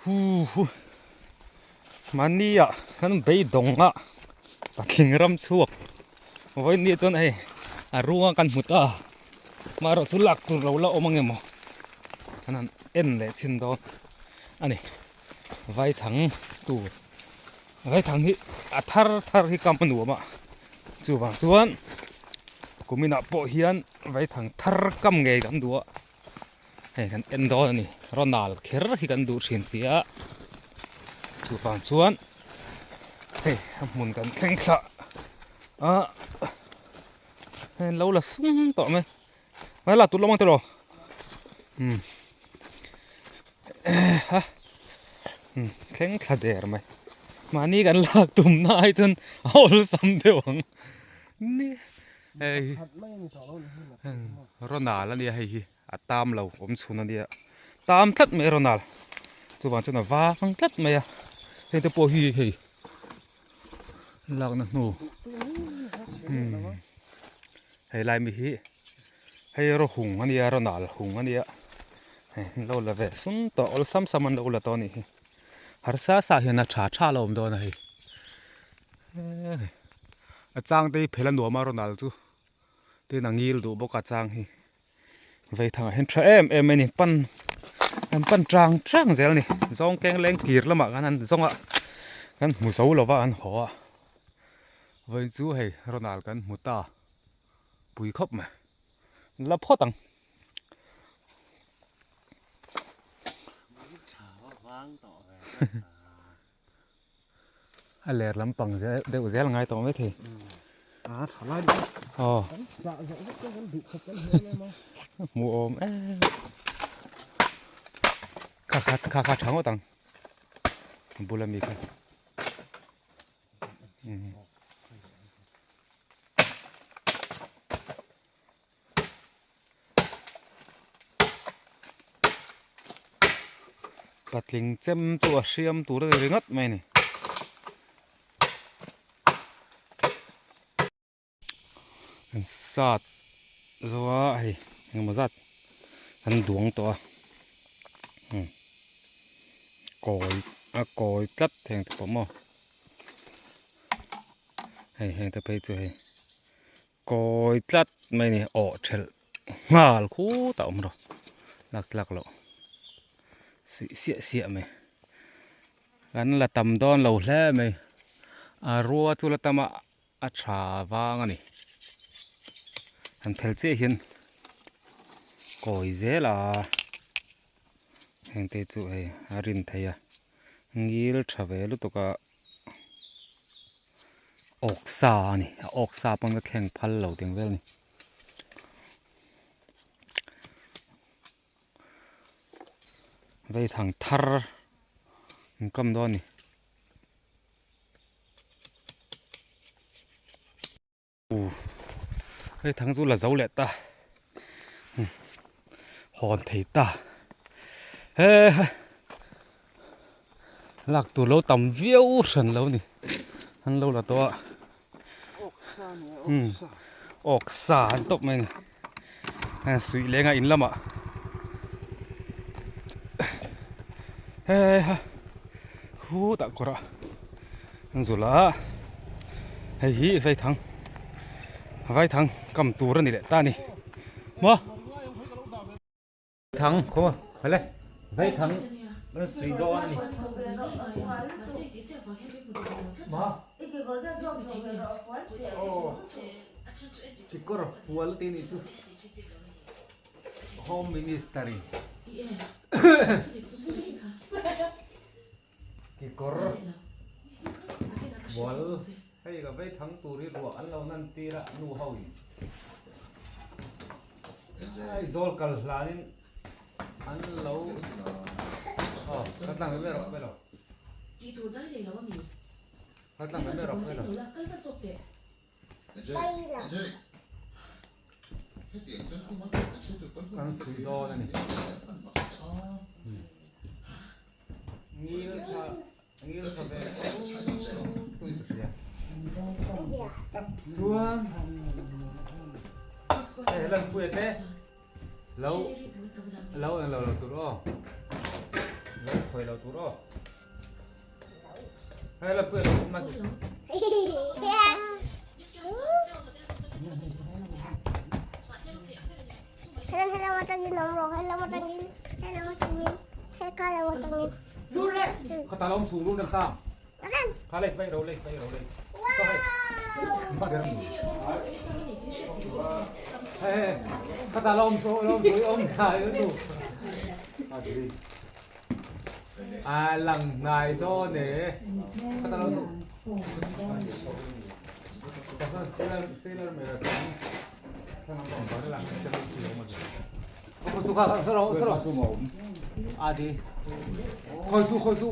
Hu hu mahnia kan beidawng a patling ram chhuak vawiin ni chuan hei a ruanga kan hmu ta amaherawh chu lak tur lo la awm ang emaw an han en leh thin dawn a ni vaithang tur vaithang hi a thar thar hi kam a nuam a chuvang chuan kuminah pawh hian vaithang thar kam ngei kan duh a. Hei kan en dawn a ni Ronald kher hi kan duh thin si a chuvang chuan hei a hmun kan thleng thla a hei an lo la sung tawh mai mai la tut lawm ang tiraw umm ha umm thleng thla der mai mahni kan lak tum na ai chuan a awlsam deuh ang ni. Hei Ronald ania hei hi a tam lo awm chhun ania tam tlat mai Ronald chuvang chuan a vang tlat mai a hei te pawh hi hei lakna hnu hei lai mi hi hei rawh hung ania Ronald hung ania hei an lo la ve sum tawh awlsam sam an lo la tawh a nih hi harsa sa hian a tha tha a lo awm dawn a hei. A chang te hi phel a nuam a Ronald chu tin a ngil duh bawk a chang hi vei thangah hian tha em em mai a ni pan an pan tang tang zel a ni zawng keng leng kir lamah khan an zawng a kan hmu zo lo va an haw a vawiin chu hei Ronald kan hmu ta pui khawp mai la phawt ang. A ler lampang zel deuh zel ngai tawh mai thei. A tha lai deuh. Aw. Kan sah zawh vek chuan kan duh khawp kan hmu em em a. Hmu awm em. Kha kha kha kha tha ngawt ang. Bula mi kha. Um. Patling chem chu a hriam tur a ni ringawt mai a ni. An sat zo a hei engemaw zat an duang tawh a kawi a kawi tlat heng te pawh maw hei heng te phei chu hei. Kawi tlat mai ni awh thelh nghal khutah awm rawh lak tlak loh suih siah siah mai kan la tam dawn lo hle mai a rua chu la tam a a tha vang a ni han phel chiah hian kawi zel a heng te chu hei a rin theih a ngil tha ve lutuk a. Awk sa a ni a awk sa pawn ka thleng phal lo teng vel a ni vei thang thar an kam dawn a ni. Hei thang chu la zo leh ta hawn thei ta he lak tur lo tam viau hran lo ni an lo la tawh a awk sa an tawp mai a ni suih leng a in lamah he ha khutah kawrah an zul a hei hi vaithang vaithang kam tur a ni leh ta a ni maw thang khaw hawle vaithang an sui dawn a ni maw kekawr fual te nih chu home minister in Kekawr bual hei ka vei thang tur hi ruah an lo nan tir a nu ho in Aizawl kal hlan in an lo aw ka tlang ve rawh ve lo ka tlang ve rawh ve lo. Kan sui dawn a ni. Ngil tha ngil tha ve tui ka hria. Chuan hei lan pui te lo lo lo lo tur aw. Lo khawi lo tur aw. Hei la pui lo ma. Kha ta lom su lu nam sam. Kha lei vai ro lei vai ro lei. Ba cái Hey, kha ta lom su lom su om thai lu. A lang nai do ne. Kha ta lom su. Sailor me ra. Khoi su kha kha ro ro. A di. Khoi su khoi su.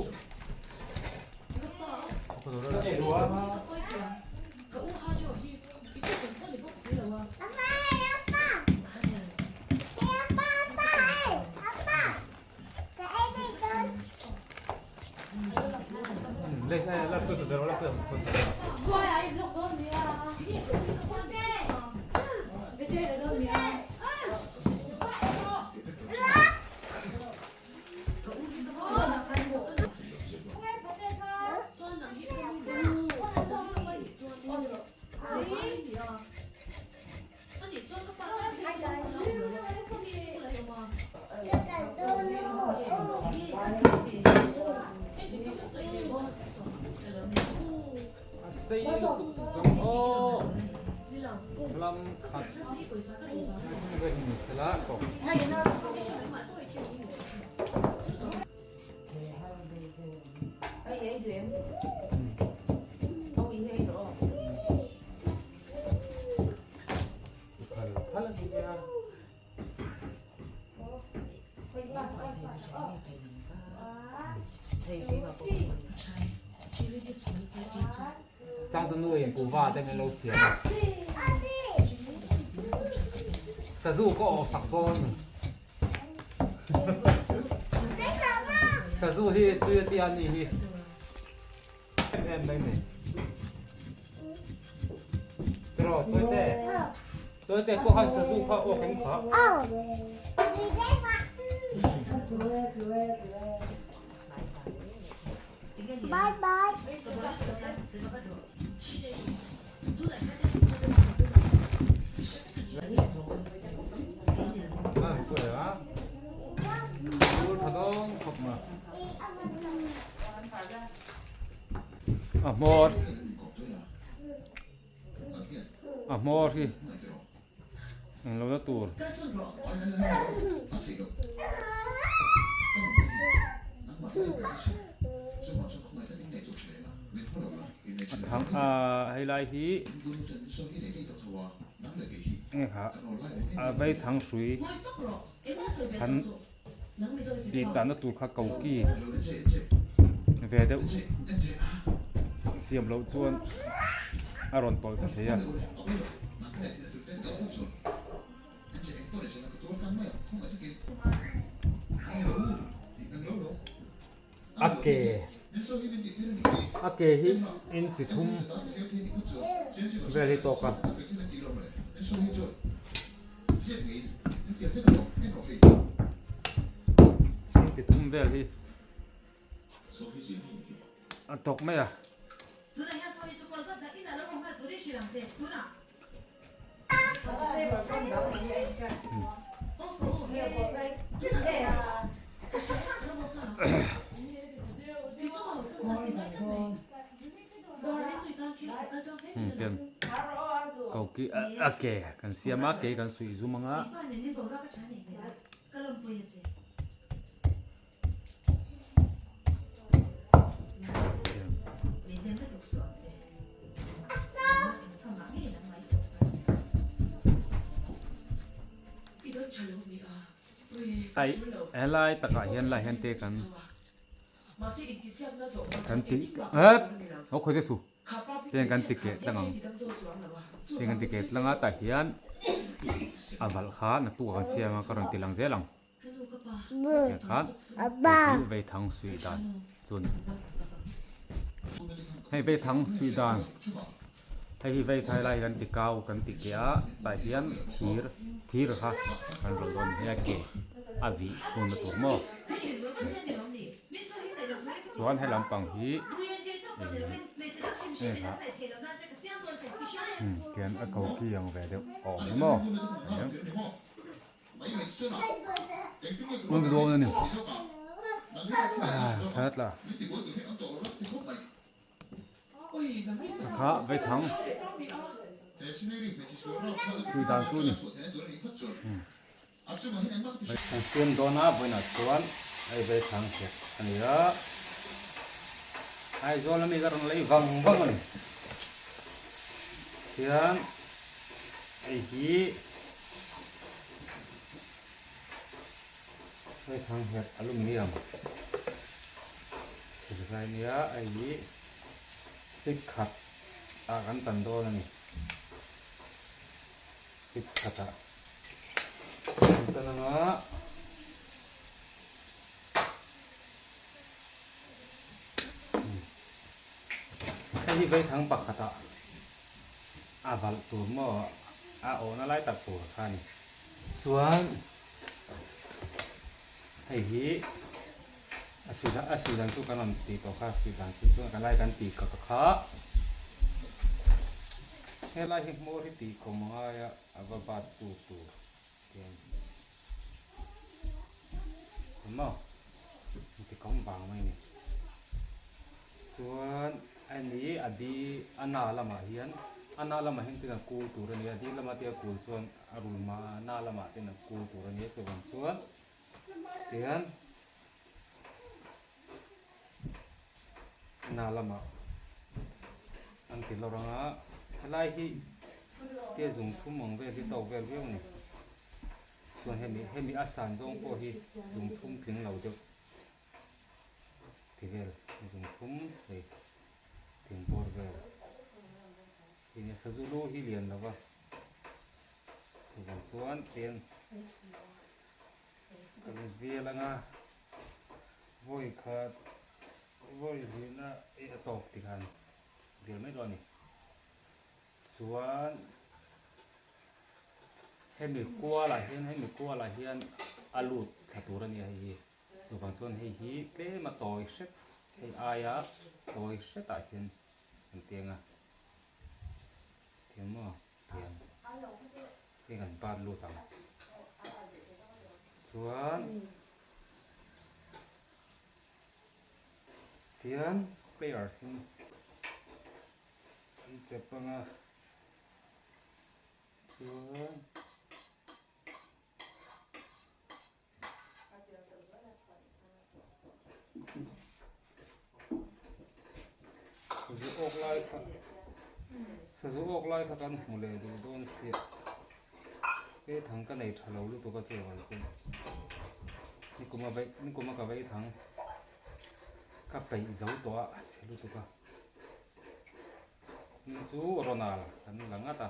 Sei lutuk zawng aw lam khat Changtunu in kuhva te min lo siam a, sazu ka awh sak dawn a ni. Sazu hi tui a tia ni hi em em mai ni. Tiraw tuai te tuai te pawh khan sazu kha awk in kha. Bye bye. A hmawr a hmawr hi englo na tur. A thang a helai hi nge kha a vei thang hrui han tih tanna tur kha koki ve deuh siam loh chuan a rawn tawlh ta thei a. A ke a ke hi inchi thum vel hi tawk a. Inchi thum vel hi a tawk mai a. Ten koki a ke kan siam a ke kan suih zum anga. Ai helai takah hian lai hian te kan kan tih het ho khawi te chu heng kan ti keh tlang ang heng kan ti keh tlang a tah hian a valh kha naktuk ah kan siam a ka rawn ti lang zel ang. Khan vei thang suih dan chu a ni. Hei vei thang suih dan hei hi vei thai lai kan ti kau kan ti keh a tah hian thir thir kha kan rawlh dawn a ni hei a ke a vih hun a tur maw. Chuan he lampang hi ih heng ah tian a koki ang ve deuh a awm hi maw Kha vaithang chhui dan chu a ni. Kan siam dawn a vawiinah chuan hei vaithang hek a ni a, Aizawl ami ka rawn lei vang vang a ni. Tihian hei hi vaithang hek aluminium thil a nia hei hi fit khat ah kan tan dawn a ni fit khat ah kan tan anga hei hi vaithang pakhat ah a valh tur maw a awhna lai tak tur kha a ni chuan hei hi a suih a suih dan chu kan rawn tih tawh kha suih dan chu chuan kan lai kan tih ka kha helai hi hmawr hi tih kawm a ngai a a va bat tu tur tiang maw ti kawm vang mai a ni chuan ani a di a na lamah hian a na lamah hian tin a kul tur a ni a di lama tia kul chuan a rul hma a na lamah ten a kul tur a ni a chuvang chuan tihian na lamah an ti lawr ang a helai hi tia zung thum ang vel hi tawk vel viau a ni chuan hemi hemi a san zawng pawh hi zung thum tling lo deuh ti vel zung thum hei thing bawr vel. Enge sazu lu hi lian lo va, chuvang chuan eng kan vel anga vawi khat vawi hlihna eh a tawp ti khan vel mai dawn a ni. Chuan hemi kualah hian hemi kualah hian a lut thla tur a nia hei hi chuvang chuan hei hi tlem a tawi hret hei aia tawi hretah hian Kan tiang a, thiam maw thiam hei kan bat lut ang chuan tian players in an chep anga chuan. Sazu awk lai kha sazu awk lai kha kan hmu leh duh dawn chiah he thang ka nei tha lo lutuk a chuan chu nikuma vei nikuma ka vei thang ka peih zo tawh a chhe lutuk a ni chu Ronald kan la ngat a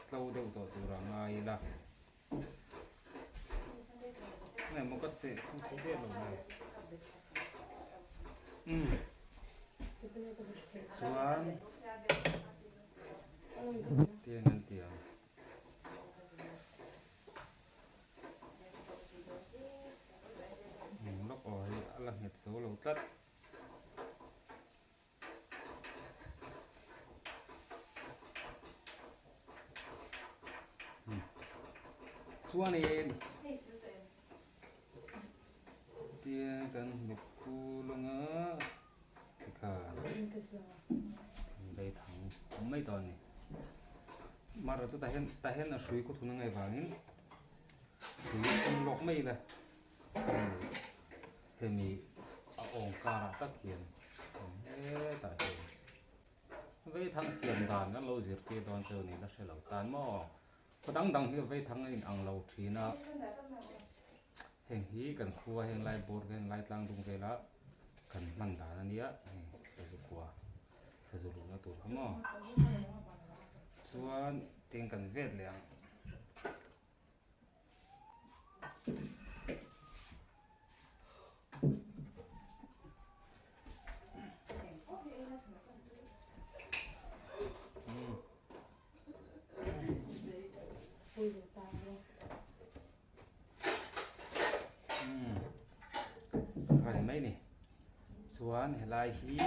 tlo deuh tawh tur a ngai ila. Nge maw ka cheh chu thei der lo mai. Umm. Chuan tiang an ti ang. Lawk aw hei a la nghet zo lo tlat. Chuanin tia kan hmet kul anga tikhan lei thang awm mai tawh a ni marawh chu tah hian tah hian a hrui khaw thun a ngaih vangin hrui awm lawk mai ila. Hemi a awng karah tak hian hetah hian Veithang siam dan kan lo zirtir dawn chu ni la hre lo tan maw khaw dang dang hi Veithang a in ang lo thin a heng hi kan khua heng lai bawr heng lai tlang dung vela kan hman dan a nia hei sazu kua sazu luhna tur kha maw chuan tiang kan vet leh ang. Mai ni. Chuan helai hi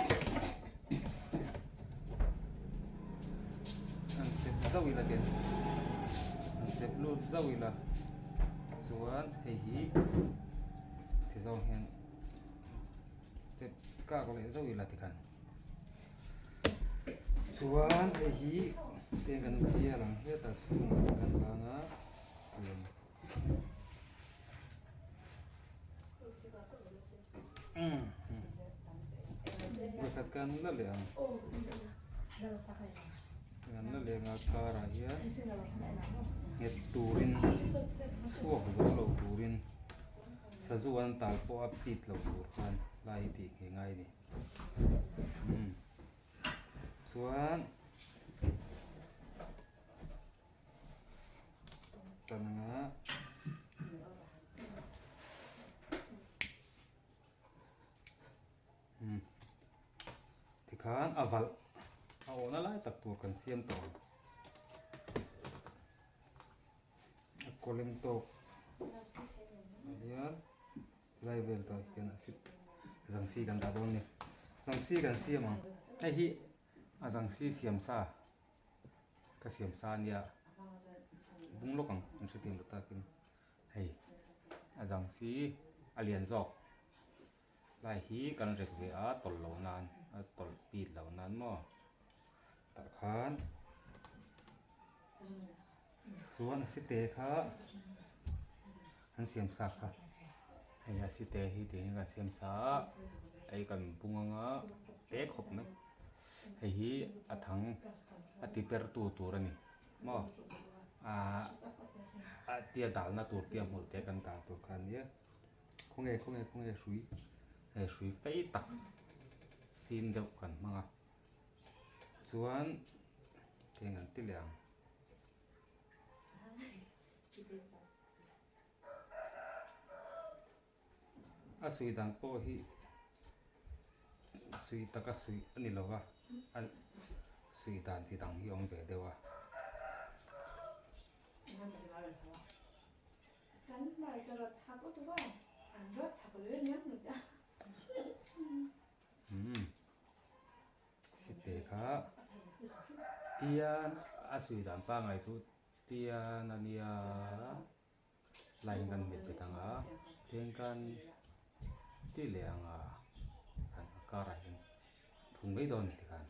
an chep zauh ila ten an chep lut zauh ila chuan hei hi ti zawng hian chep kak leh zauh ila tikhan chuan hei hi teng kan bial ang hetah chhungah kan vang a. Vawikhat kan la leh ang kan la leh ang a car ah hian nghet turin chhuak zo lo turin sazu an tal pawh a pit lo tur khan lai hi tih ngei ngai a ni chuan. Tan anga umm tikhan a valh a awhna lai tak tur kan siam tawh ang a kawlem tawk ah hian lai vel tawh hian a sip zangsi kan dah dawn a ni zangsi kan siam ang hei hi a zangsi siam sa. Ka siam sa ania bung lawk ang an hre tih takin hei a zang si a lian zawk lai hi kan rek ve a tawlh loh nan a tawlh pit loh nan maw tah khan chuan a site kha an siam sa kha hei a site hi tihian kan siam sa a hei kan bung anga te khawp mai. Hei hi a thang a ti per tu tur a ni maw ahh a tia dalna tur tia hmul te kan dal tur kha a nia khawnge khawnge khawnge hrui hei hrui fei tak sin deuh kan hmang a chuan eng an ti leh ang. A suih dan pawh hi suih taka suih a ni lova a suih dan chi dang hi a awm ve deuh a. Site kha tian a suih dan pangngai chu tian a nia. Line kan hmet bet ang a teng kan ti leh ang a kan a karah hian thung mai dawn a ni tikhan.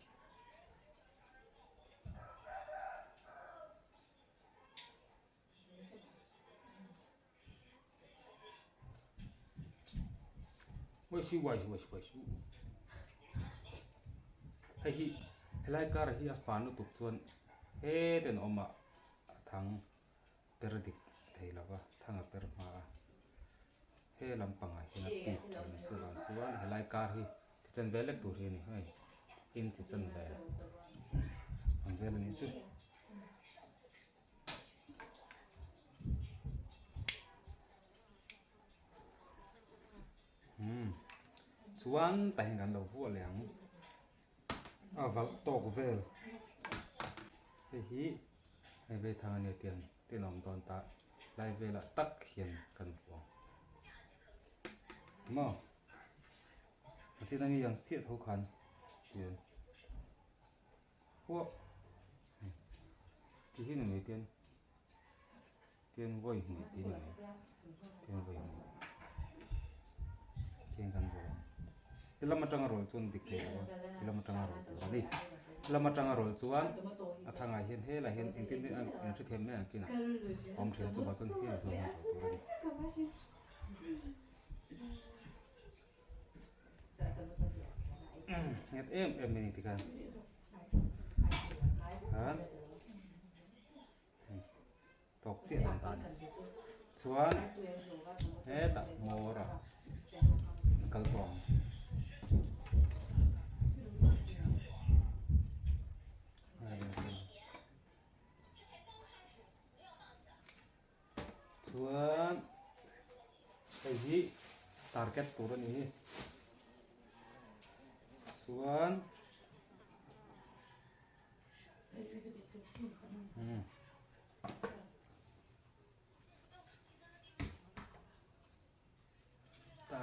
Hei hi helai kar hi a fan lutuk chuan heten a awm a a thang. Per dik thei lo va thang a per hma a he lampangah hian a pik thin a chuvang chuan helai kar hi ti chan ve lek tur hi a ni hei in ti chan ve ang vel a nih chu. Umm chuan tah hian kan lo vuah leh ang a valh tawk vel hei hi. Hei vei thang ania tiang te an awm dawn ta lai velah tak hian kan vuang maw a chin ami ang chiah tho khan tian huah ti hi ni mai tian tian vawi hnih ti ni mai tian vawi hnih tian kan vuang ti lam atanga rawlh chuan dik thei lo a ti lam atanga rawlh tur a ni ti lam atanga rawlh chuan. A thangah hian helai hian engtin nge an hre thiam mai ang kinah awm thin chuvang chuan hel zawng hian chho tur a ni. Nghet em em mai a ni tikhan khan tawk chiah dan ta a ni chuan hetah hmawr a kal tawh ang. Chuan hei hi target tur a ni hi chuan umm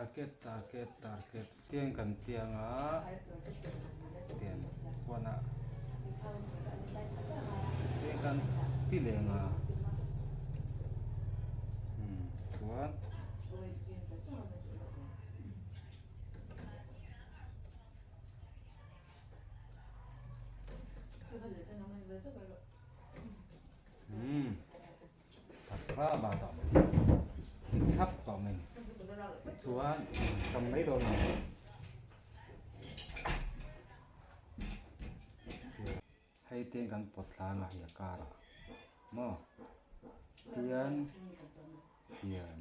Target target target tiang kan chiang a tian huanah tiang kan ti leng a umm chuan. Umm Takha ba tawh mai dik thlap tawh mai chuan kam mai dawn a ni hei te kan pawt tlang a hei a karah maw tian tian.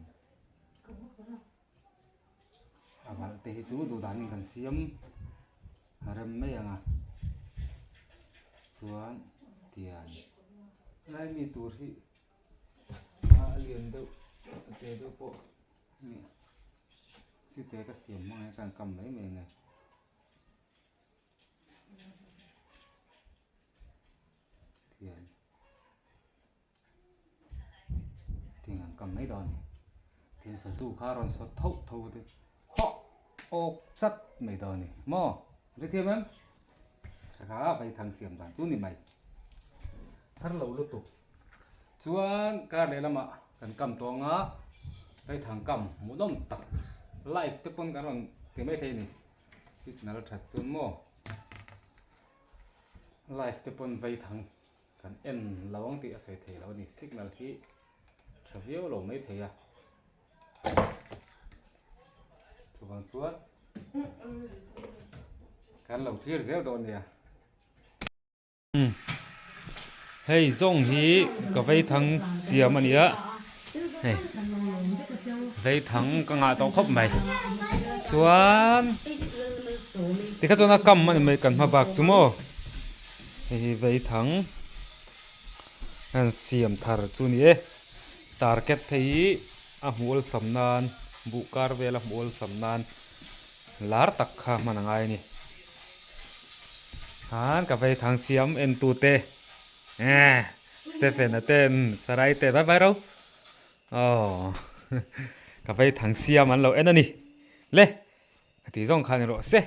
A valh te hi chu duh danin kan siam a rem mai ang a chuan tian lai mi tur hi a lian deuh a te deuh pawh a ni chite ka siam hmang hian ka han kam mai mai ang e. Tian. Tin an kam mai dawn a ni. Tin sazu kha a rawn sawt tho tho te hawh awk chat mai dawn a ni. Maw? Hrethiam em? Kha vaithang siam dan chu ni mai. Thar lo lutuk. Chuan kar lehlamah kan kam tawh anga vaithang kam hmuhnawm tak live te pawn kan rawn ti mai thei a ni. Signal that chuan maw? Live te pawn vaithang Kan en lo ang tih a sawi thei lo a ni. Signal hi tha viau lo mai thei a. Chuvang chuan kan lo thlir zel dawn nia. Hei zawng hi ka veithang siam a nia. Hei veithang ka ngah tawh khawp mai. Chuan tikha chuan a kam a ni mai kan hma bak chu maw. Hei hi veithang an siam thar chu ni e target phei hi a hmuh awlsam nan buh kar vel a hmuh awlsam nan lar tak kha hman a ngai a ni khan ka veithang siam en tu te eh Stephen a te Sarai te vai vai ro aw ka veithang siam an lo en a ni le ka tih zawng khan erawh se.